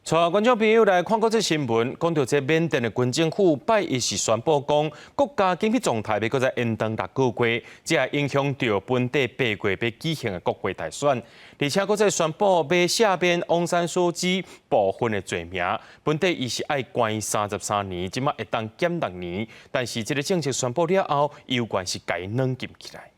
帶觀眾朋友來看閣這新聞，講著這緬甸的軍政府拜一是宣布講，國家緊急狀態欲閣再延長六個月，這也影響著本地八月欲舉行的國會大選。而且閣再宣布欲赦免翁山蘇姬部分的罪名，本底伊是愛關33年，這馬會當減六年。但是這个政策宣布了後，猶原是共伊軟禁起來。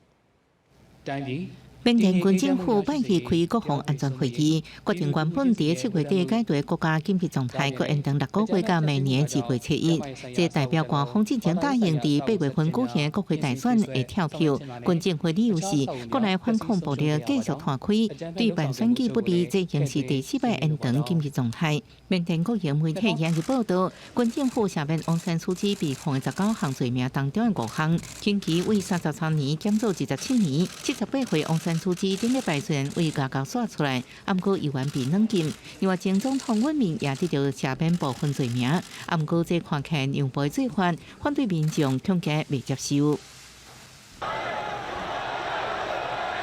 緬甸軍政府拜一開國防安全會議，決定原本佇7月底解除國家緊急狀態，閣延長六個月到明年2月7日。這代表官方進前答應佇8月份舉行國會大選會跳票。軍政府理由是國內反抗暴力繼續拖開，對辦選舉不利。這已經是第四擺延長緊急狀態。緬甸國營媒體今日報道，軍政府赦免翁山蘇姬被控的19項罪名當中的五項，刑期為33年減做27年。78歲翁山蘇姬頂禮拜雖然為外交煞出來，毋過猶原被軟禁。另外，前總統允敏也得著赦免部分罪名，毋過這看起來讓步做法，反對民眾恐驚袂接受。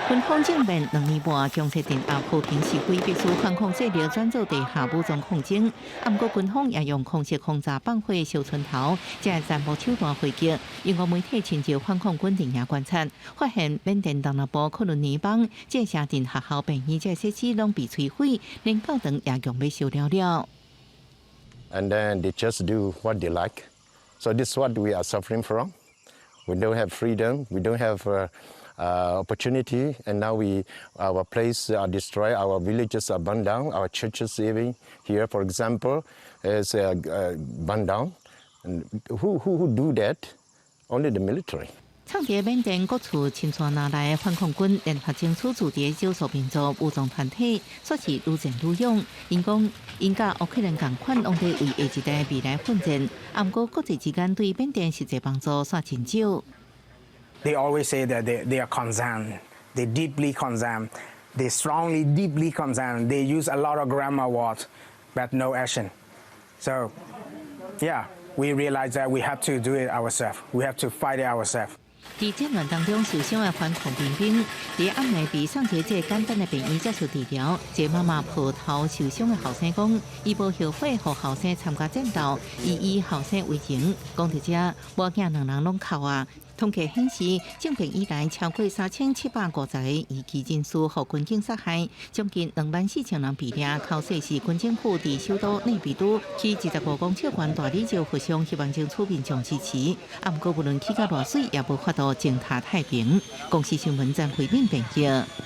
軍方政變兩年半，強勢鎮壓和平示威，迫使反抗勢力轉做地下武裝抗爭。毋過軍方也用空襲轟炸放火燒村頭，這殘暴手段回擊。英國媒體親自反抗軍陣營觀察，發現緬甸東南部克倫尼邦這城鎮學校、病院這設施攏被摧毀，連教堂也強欲燒了了。 And then they just do what they like. So this is what we are suffering from. We don't have freedom. We don't have opportunity, and now our place are destroyed, our villages are burned down, our churches even here, for example, is burned down. And who do that? Only the military. 藏佇緬甸各處親像拿來的反抗軍，聯合爭取駐佇少數民族武裝團體，煞是愈戰愈勇。𪜶講，𪜶佮烏克蘭仝款，攏佇為下一代未來奮戰。毋過國際之間對緬甸實際幫助煞真少。 They always say that they are concerned. They deeply concerned. They strongly, deeply concerned. They use a lot of grammar words, but no action. So, yeah, we realize that we have to do it ourselves. We have to fight it ourselves. 佇戰亂當中受傷的反抗民兵，佇暗暝被送佇這個簡單的病院接受治療。這個媽媽抱頭受傷的後生講，伊無後悔予後生參加戰鬥，伊以後生為榮。講到這，母囝兩人攏哭啊。統計顯示，政變以來超過3750個異議人士予軍警殺害，將近24,000人被掠。口說是軍政府佇首都內比都起25公尺懸大理石佛像，希望爭取民眾支持。啊，毋過無論起甲偌媠，也無法度踐踏太平。公視新聞張惠敏編譯。